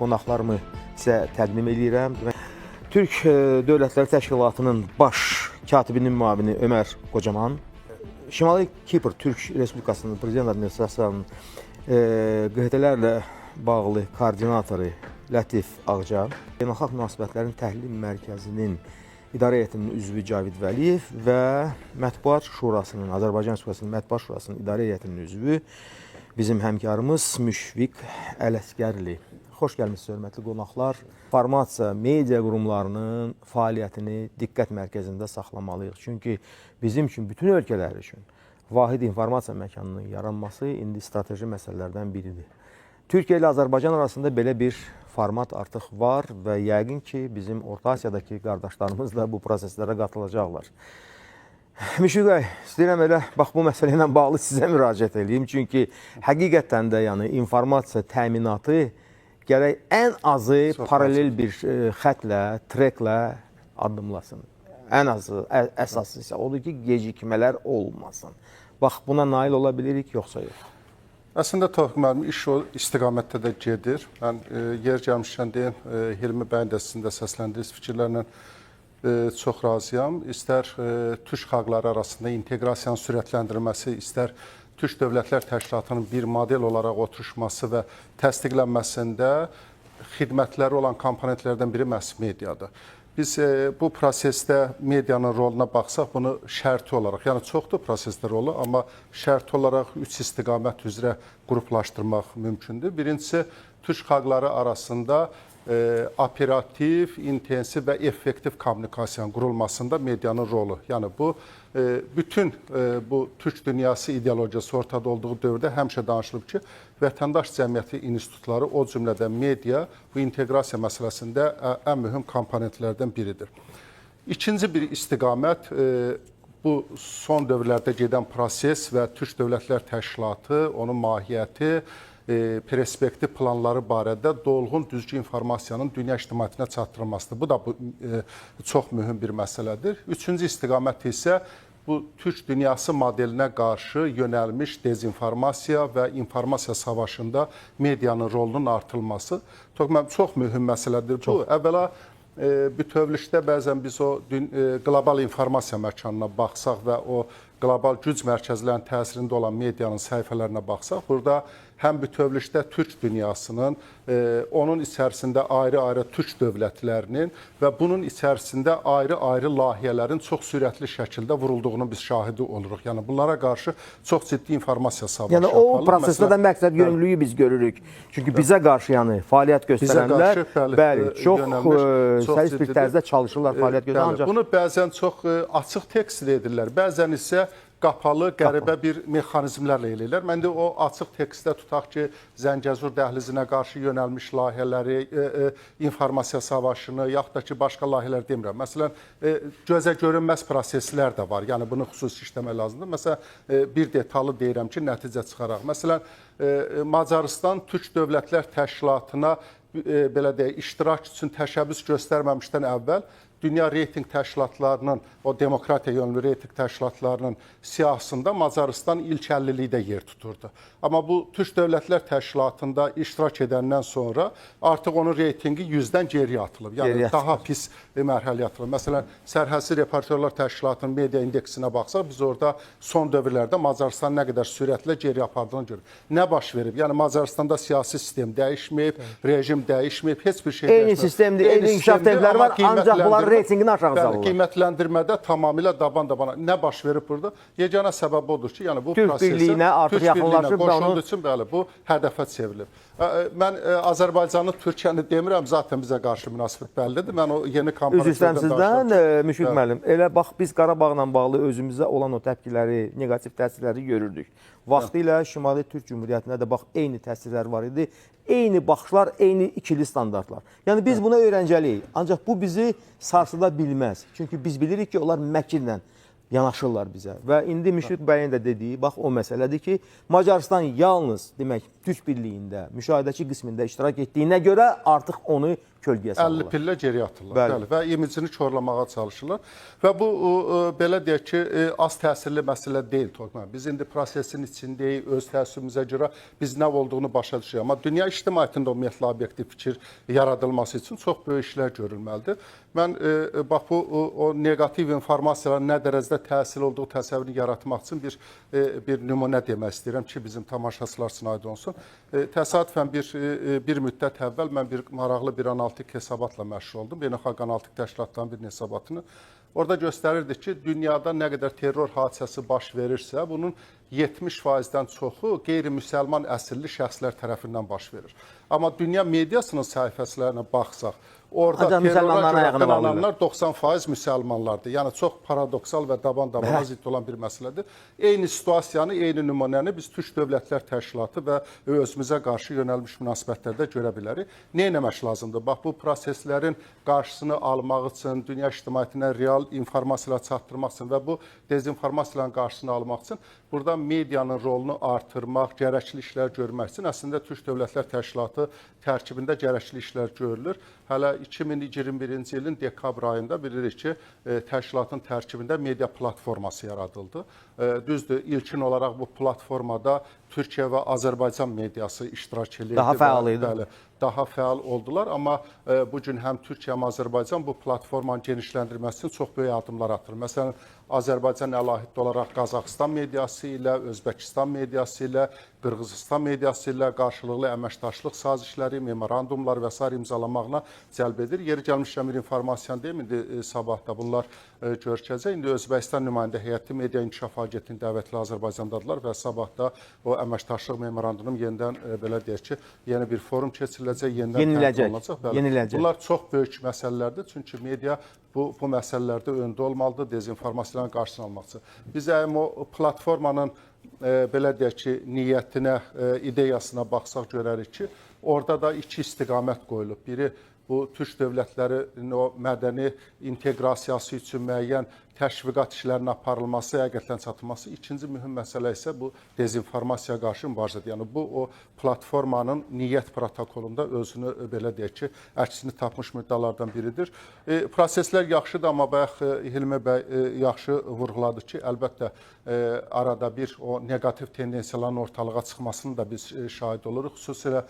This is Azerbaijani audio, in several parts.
Qonaqlarımı sizə təqdim eləyirəm. Demək, Türk Dövlətləri Təşkilatının baş katibinin müavini Ömər Kocaman, Şimali Kipr Türk Respublikasının Prezident Administrasiyasının QHT-lərlə bağlı koordinatoru Lətif Ağca, Beynəlxalq Münasibətlərin Təhlil Mərkəzinin İdarə Heyətinin üzvü Cavid Vəliyev və Mətbuat Şurasının, Azərbaycan Respublikasının Mətbuat Şurasının İdarə Heyətinin üzvü bizim həmkarımız Müşfiq Ələsgərli. Xoş gəlmisiniz, hörmətli qonaqlar. Informasiya, media qurumlarının fəaliyyətini diqqət mərkəzində saxlamalıyıq. Çünki bizim üçün, bütün ölkələr üçün vahid informasiya məkanının yaranması indi strateji məsələlərdən biridir. Türkiyə ilə Azərbaycan arasında belə bir format artıq var və yəqin ki, bizim Orta Asiyadakı qardaşlarımız da bu proseslərə qatılacaqlar. Müşfiq bəy, istəyirəm elə bax bu məsələ ilə bağlı sizə müraciət eləyim. Çünki həqiqətən də yəni informasiya təminatı gərək ən azı Çox paralel bir xətlə, treklə addımlasın. Ən azı, əsası isə odur ki, gecikmələr olmasın. Bax buna nail ola bilirik yoxsa yox? Əslində Tofiq müəllim, iş o istiqamətdə də gedir. Mən yer gəlmişkən deyim, Hilmi bəyin də sizin də səsləndirdiyiniz fikirlərlə çox razıyam. İstər türk xalqları arasında inteqrasiyanın sürətləndirilməsi, istər Türk Dövlətlər Təşkilatının bir model olaraq oturuşması və təsdiqlənməsində xidmətləri olan komponentlərdən biri məhz mediadır. Biz bu prosesdə medianın roluna baxsaq, bunu şərti olaraq, yəni çoxdur prosesdə rolu, amma şərti olaraq üç istiqamət üzrə qruplaşdırmaq mümkündür. Birincisi, türk xalqları arasında operativ, intensiv və effektiv kommunikasiyanın qurulmasında medianın rolu. Yəni bu bütün bu türk dünyası ideologiyası ortada olduğu dövrdə həmişə danışılıb ki, vətəndaş cəmiyyəti institutları, o cümlədən media bu inteqrasiya məsələsində ən mühüm komponentlərdən biridir. İkinci bir istiqamət bu son dövrlərdə gedən proses və Türk Dövlətlər Təşkilatı, onun mahiyyəti, perspektiv planları barədə dolğun, düzgün informasiyanın dünya ictimaiyyətinə çatdırılmasıdır. Bu da çox mühüm bir məsələdir. Üçüncü istiqamət isə bu Türk dünyası modelinə qarşı yönəlmiş dezinformasiya və informasiya savaşında medianın rolunun artırılması. Çox mühüm məsələdir bu. Əvvəla bütövlükdə bəzən biz o qlobal informasiya məkanına baxsaq və o qlobal güc mərkəzlərinin təsirində olan medianın səhifələrinə baxsaq, burada həm bütövlükdə türk dünyasının, onun içərisində ayrı-ayrı türk dövlətlərinin və bunun içərisində ayrı-ayrı layihələrin çox sürətli şəkildə vurulduğunu biz şahidi oluruq. Yəni bunlara qarşı çox ciddi informasiya savaşı Yəni o aparılır. prosesdə də məqsəd yönlülüyü biz görürük. Çünki bizə qarşı yəni fəaliyyət göstərənlər qarşı, bəli, bəli, çox yönəlmiş, çox səlis bir ciddidir. tərzdə çalışırlar, fəaliyyət göstərir. Bəli, Ancaq bunu bəzən çox açıq tekstlə edirlər, bəzən isə qapalı, qəribə bir mexanizmlərlə eləyirlər. Mən də o açıq tekstdə tutaq ki, Zəngəzur dəhlizinə qarşı yönəlmiş layihələri, informasiya savaşını, yaxud da ki, başqa layihələr demirəm. Məsələn, gözə görünməz proseslər də var. Yəni bunu xüsusi işləmək lazımdır. Məsələn, bir detalı deyirəm ki, nəticə çıxaraq. Məsələn, Macarıstan Türk Dövlətlər Təşkilatına belə deyək, iştirak üçün təşəbbüs göstərməmişdən əvvəl dünya reytinq təşkilatlarının, o demokratiya yönlü reytinq təşkilatlarının siyahısında Macarıstan ilk 50-likdə yer tuturdu. Amma bu Türk Dövlətlər Təşkilatında iştirak edəndən sonra artıq onun reytinqi 100-dən geriyə atılıb. Yəni Geriyə daha pis mərhələyə atılıb. Məsələn, Sərhədsiz Reportyorlar Təşkilatının media indeksinə baxsaq, biz orada son dövrlərdə Macarıstan nə qədər sürətlə geriyə apardığını görürük. Nə baş verib? Yəni Macarıstanda siyasi sistem dəyişməyib, rejim dəyişməyib, heç bir şey Eyni dəyişməyib. sistemdir, eyni inkişaf sistemdir, templəri amma var, ancaq bunların reytinqini aşağı Bəli, salırlar. Qiymətləndirmədə tamamilə daban-dabana nə baş verib burada? Yeganə səbəb odur ki, yəni bu Türk prosesə birliyinə artıq Türk birliyinə yaxınlaşıb və qoşulduğu üçün bəli, bu hədəfə çevrilib. Mən Azərbaycanı, Türkiyəni demirəm, zaten bizə qarşı münasibət bəllidir. Mən o yeni Üzr komponentlərdən istəyirəm sizdən, danışıram. Müşfiq müəllim. Elə bax biz Qarabağla bağlı özümüzə olan o təpkiləri, neqativ təsirləri görürdük. Vaxtilə Şimali Türk Cümhuriyyətində də bax eyni təsirlər var idi. Eyni baxışlar, eyni ikili standartlar. Yəni biz buna öyrəncəliyik. Ancaq bu bizi sarsıda bilməz. Çünki biz bilirik ki, onlar məkirlə yanaşırlar bizə. Və indi Müşfiq bəyin də dediyi bax o məsələdir ki, Macarıstan yalnız demək Türk birliyində, müşahidəçi qismində iştirak etdiyinə görə artıq onu kölgəyə salırlar. 50 pillə geriyə atırlar. Bəli. Bəli, və imicini korlamağa çalışırlar. Və bu belə deyək ki, az təsirli məsələ deyil Tofiq müəllim. Biz indi prosesin içindəyik, öz təəssüfümüzə görə biz nə olduğunu başa düşürük. Amma dünya ictimaiyyətində ümumiyyətlə obyektiv fikir yaradılması üçün çox böyük işlər görülməlidir. Mən bax bu o neqativ informasiyaların nə dərəcədə təsir olduğu təsəvvürünü yaratmaq üçün bir nümunə demək istəyirəm ki, bizim tamaşaçılar üçün aydın olsun. Təsadüfən bir müddət əvvəl mən bir maraqlı bir analitik hesabatla məşğul oldum. Beynəlxalq analitik təşkilatların bir hesabatını. Orada göstərirdi ki, dünyada nə qədər terror hadisəsi baş verirsə, bunun 70%-dən çoxu qeyri-müsəlman əsilli şəxslər tərəfindən baş verir. Amma dünya mediasının səhifələrinə baxsaq, orada terrora görə qınananlar 90% müsəlmanlardır. Yəni çox paradoksal və daban-dabana zidd olan bir məsələdir. Eyni situasiyanı, eyni nümunəni biz Türk Dövlətlər Təşkilatı və özümüzə qarşı yönəlmiş münasibətlərdə görə bilərik. Nə etmək lazımdır? Bax, bu proseslərin qarşısını almaq üçün, dünya ictimaiyyətinə real informasiyalar çatdırmaq üçün və bu dezinformasiyaların qarşısını almaq üçün burada medianın rolunu artırmaq, gərəkli işlər görmək üçün əslində Türk Dövlətlər Təşkilatı tərkibində gərəkli işlər görülür. Hələ 2021-ci ilin dekabr ayında bilirik ki, təşkilatın tərkibində media platforması yaradıldı. Düzdür, ilkin olaraq bu platformada Türkiyə və Azərbaycan mediası iştirak edirdi. Daha fəal idi. Bəli, daha fəal oldular, amma bu gün həm Türkiyə, həm Azərbaycan bu platformanın genişləndirilməsi üçün çox böyük addımlar atır. Məsələn, Azərbaycan əlahiddə olaraq Qazaxıstan mediası ilə, Özbəkistan mediası ilə, Qırğızistan mediası ilə qarşılıqlı əməkdaşlıq sazişləri, memorandumlar və sair imzalamağına cəlb edir. Yeri gəlmişkən bir informasiyanı deyim, indi sabah da bunlar görüşəcək. İndi Özbəkistan nümayəndə heyəti Media İnkişaf Agentliyinin dəvətli Azərbaycandadırlar və sabah da o əməkdaşlıq memorandumu yenidən belə deyək ki, yeni bir forum keçiriləcək, yenidən təqdim olunacaq. Yeniləcək. Bunlar çox böyük məsələlərdir, çünki media bu məsələlərdə öndə olmalıdır, dezinformasiyaların qarşısını almaq üçün. Biz əgər o platformanın belə deyək ki, niyyətinə, ideyasına baxsaq görərik ki, orada da iki istiqamət qoyulub. Biri bu türk dövlətlərinin o mədəni inteqrasiyası üçün müəyyən təşviqat işlərinin aparılması, həqiqətən çatılması. İkinci mühüm məsələ isə bu dezinformasiyaya qarşı mübarizədir. Yəni bu o platformanın niyyət protokolunda özünü belə deyək ki, əksini tapmış müddəalardan biridir. Proseslər yaxşıdır, amma bayaq Hilmi bəy yaxşı vurğuladı ki, əlbəttə arada bir o neqativ tendensiyaların ortalığa çıxmasını da biz şahid oluruq. Xüsusilə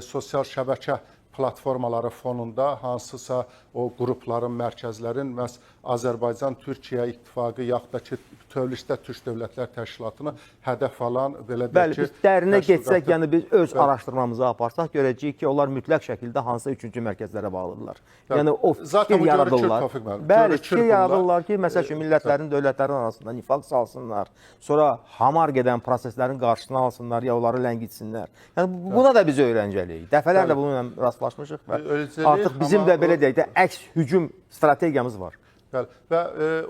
sosial şəbəkə platformaları fonunda hansısa o qrupların, mərkəzlərin məhz Azərbaycan-Türkiyə ittifaqı yaxud da ki, bütövlükdə Türk Dövlətlər Təşkilatını hədəf alan, belə deyək ki... Bəli, biz dərinə getsək, yəni biz öz araşdırmamızı aparsaq, görəcəyik ki, onlar mütləq şəkildə hansısa üçüncü mərkəzlərə bağlıdırlar. Yəni o fikir yaradırlar. Bəli, fikir yaradırlar ki, məsəl üçün, millətlərin, dövlətlərin arasında nifaq salsınlar, sonra hamar gedən proseslərin qarşısını alsınlar, ya onları ləngitsinlər. Yəni buna da biz öyrəncəliyik. Dəfələrlə bununla rastlaşmışıq və artıq bizim də belə deyək də əks hücum strategiyamız var. Bəli, və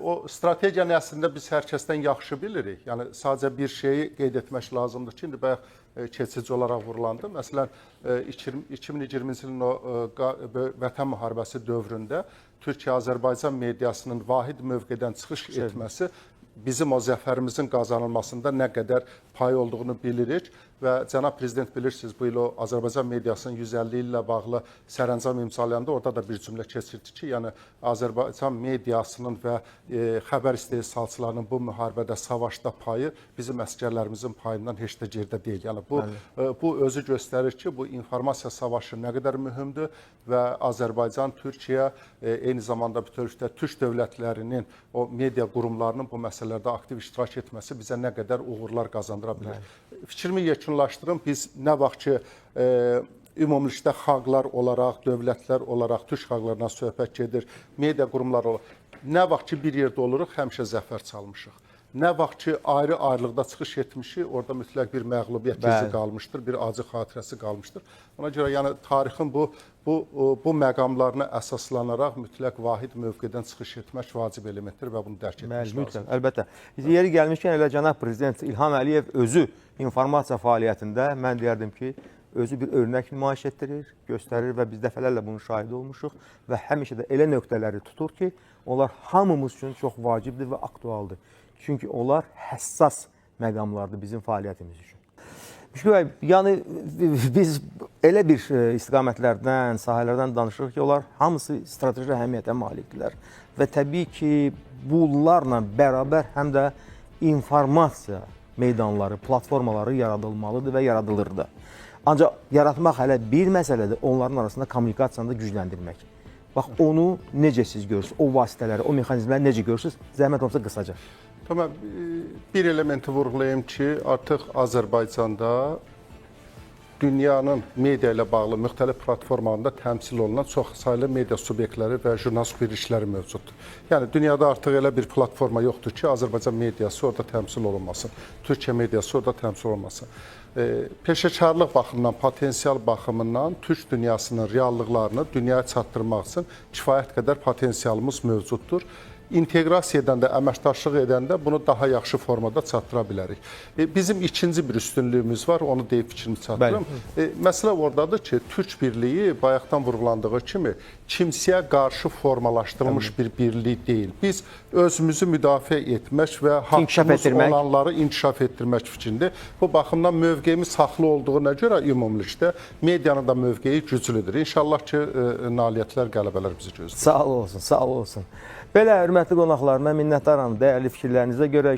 o strategiyanı əslində biz hər kəsdən yaxşı bilirik. Yəni sadəcə bir şeyi qeyd etmək lazımdır ki, indi bayaq keçici olaraq vurulandı. Məsələn, 2020-ci ilin o Vətən müharibəsi dövründə Türkiyə-Azərbaycan mediasının vahid mövqedən çıxış etməsi bizim o zəfərimizin qazanılmasında nə qədər pay olduğunu bilirik və cənab prezident bilirsiniz, bu il o Azərbaycan mediasının 150 illə bağlı sərəncam imzalayanda orada da bir cümlə keçirdi ki, yəni Azərbaycan mediasının və xəbər istehsalçılarının bu müharibədə, savaşda payı bizim əsgərlərimizin payından heç də geridə deyil. Yəni bu özü göstərir ki, bu informasiya savaşı nə qədər mühümdür və Azərbaycan, Türkiyə, eyni zamanda bütövlükdə türk dövlətlərinin o media qurumlarının bu məsələlərdə aktiv iştirak etməsi bizə nə qədər uğurlar qazandıra bilər. Fikrimi yekunlaşdırım, biz nə vaxt ki, ümumilikdə xalqlar olaraq, dövlətlər olaraq, türk xalqlarından söhbət gedir, media qurumları olaraq, nə vaxt ki bir yerdə oluruq, həmişə zəfər çalmışıq. Nə vaxt ki ayrı-ayrılıqda çıxış etmişik, orada mütləq bir məğlubiyyət izi qalmışdır, bir acı xatirəsi qalmışdır. Ona görə yəni tarixin bu məqamlarına əsaslanaraq mütləq vahid mövqedən çıxış etmək vacib elementdir və bunu dərk etmək lazımdır. Mütləq, əlbəttə. Yeri gəlmişkən elə cənab prezident İlham Əliyev özü informasiya fəaliyyətində, mən deyərdim ki, özü bir örnək nümayiş etdirir, göstərir və biz dəfələrlə bunun şahidi olmuşuq və həmişə də elə nöqtələri tutur ki, onlar hamımız üçün çox vacibdir və aktualdır. Çünki onlar həssas məqamlardır bizim fəaliyyətimiz üçün. Müşfiq bəy, yəni biz elə bir istiqamətlərdən, sahələrdən danışırıq ki, onlar hamısı strateji əhəmiyyətə malikdirlər. Və təbii ki, bunlarla bərabər həm də informasiya meydanları, platformaları yaradılmalıdır və yaradılır da. Ancaq yaratmaq hələ bir məsələdir, onların arasında kommunikasiyanı da gücləndirmək. Bax, onu necə siz görürsünüz? O vasitələri, o mexanizmləri necə görürsünüz? Zəhmət olmasa qısaca. Tamam, bir elementi vurğulayım ki, artıq Azərbaycanda dünyanın media ilə bağlı müxtəlif platformalarında təmsil olunan çox saylı media subyektləri və jurnalist birlikləri mövcuddur. Yəni dünyada artıq elə bir platforma yoxdur ki, Azərbaycan mediası orada təmsil olunmasın, Türkiyə mediası orada təmsil olunmasın. Peşəkarlıq baxımından, potensial baxımından türk dünyasının reallıqlarını dünyaya çatdırmaq üçün kifayət qədər potensialımız mövcuddur. İnteqrasiya edəndə, əməkdaşlıq edəndə bunu daha yaxşı formada çatdıra bilərik. Bizim ikinci bir üstünlüyümüz var, onu deyib fikrimi çatdırım. Məsələ oradadır ki, Türk birliyi bayaqdan vurğulandığı kimi kimsəyə qarşı formalaşdırılmış bir birlik deyil. Biz özümüzü müdafiə etmək və haqqımız olanları inkişaf etdirmək fikrində. Bu baxımdan mövqeyimiz haqlı olduğuna görə ümumilikdə medianın da mövqeyi güclüdür. İnşallah ki, nailiyyətlər, qələbələr bizi gözləyir. Sağ olsun, sağ olsun. Belə, hörmətli qonaqlar, mən minnətdaram dəyərli fikirlərinizə görə.